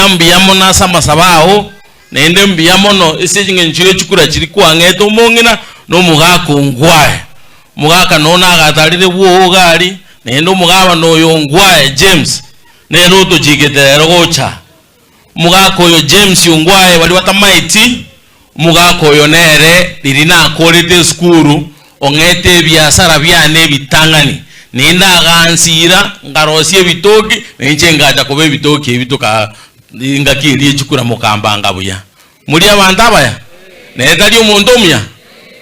Iga mbuya mono ase amasabo ao, naende mbuya mono ase eng'encho ye chikura chiria kwang'ete omong'ina na omogaka ongwae. Omogaka noyo nagatarire bwogo iga aria, naende omogabana oyo ongwae James, nere otochikete rero gocha. Omogaka oyo James ongwae baria batamaeti, omogaka oyo nere riria nakorete esukuru ong'ete ebiasara biane ebitang'ani, naende agansiira nkarosia ebitoki, na inche ngacha koba ebitoki ebi toka engaki eria echikura mokambanga buya. Morie abanto abaya? Nere tari omonto omuya?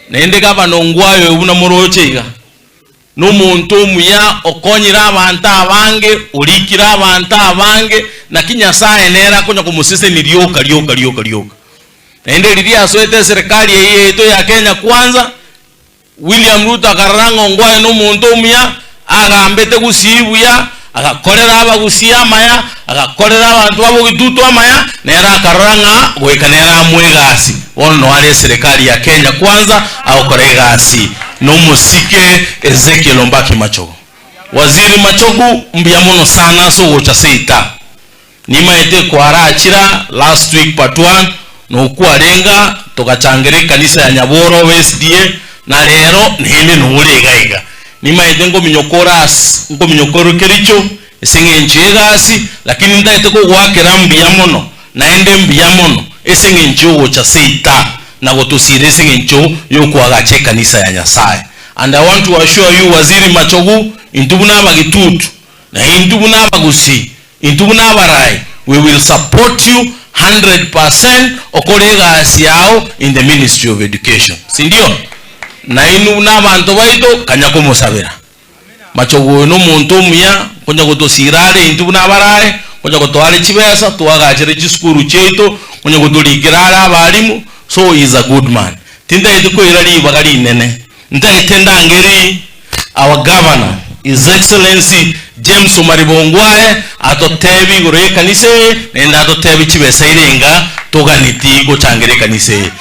Naende gavana ongwae oyo buna moroche iga. Nomonto omuya okonyire abanto abange, orikire abanto abange, naki Nyasae nere akonya komosesenia rioka rioka rioka rioka. Naende riria asoete eserekari eye yaito ya Kenya Kwanza, William Ruto akarora ng'a ongwae nomonto omuya, agambete gusii buya, agakorera abagusii amaya, agakorera abanto b'abogitutu amaya, nere akarora ng'a goika nere amoe egasi. Bono noyo are eserekari ya Kenya Kwanza agokora egasi nomosike Ezekiel Ombaki Machogu. Waziri Machogu mbuya mono sana ase ogocha seita. Nimaete kwarachira last week part one nokwarenga togachangera ekanisa ya Nyaboro SDA na rero naende nore iga iga. Nimaete nkominyoka ore as nkominyoka ore Kericho ase eng'encho y'egasi lakini ntagete kogoakera mbuya mono naende mbuya mono ase eng'encho y'ogocha seita na gotosiira ase eng'encho y'okoagacha ekanisa ya Nyasaye. And I want to assure you Waziri Machogu, intwe buna abagitutu, na intwe buna abagusii, intwe buna abarai, we will support you 100% okore egasi yao in the ministry of education. Sindio? Nainwe buna abanto baito, kanya komosabera. Machogu oyo nomonto omuya, konya gotosiira are intwe buna abarae, konya gotoa are chibesa, toagachere chisukuru chiaito, konya gotorikera are abalimu, so he is a good man. Tintageti koira ribaga rinene, ntagete ndangeri our governor, His Excellency James Omariba Ongwae, atotebie igoro y'ekanisa eye, naende atotebie chibesa irenga toganeti gochangera ekanisa eye.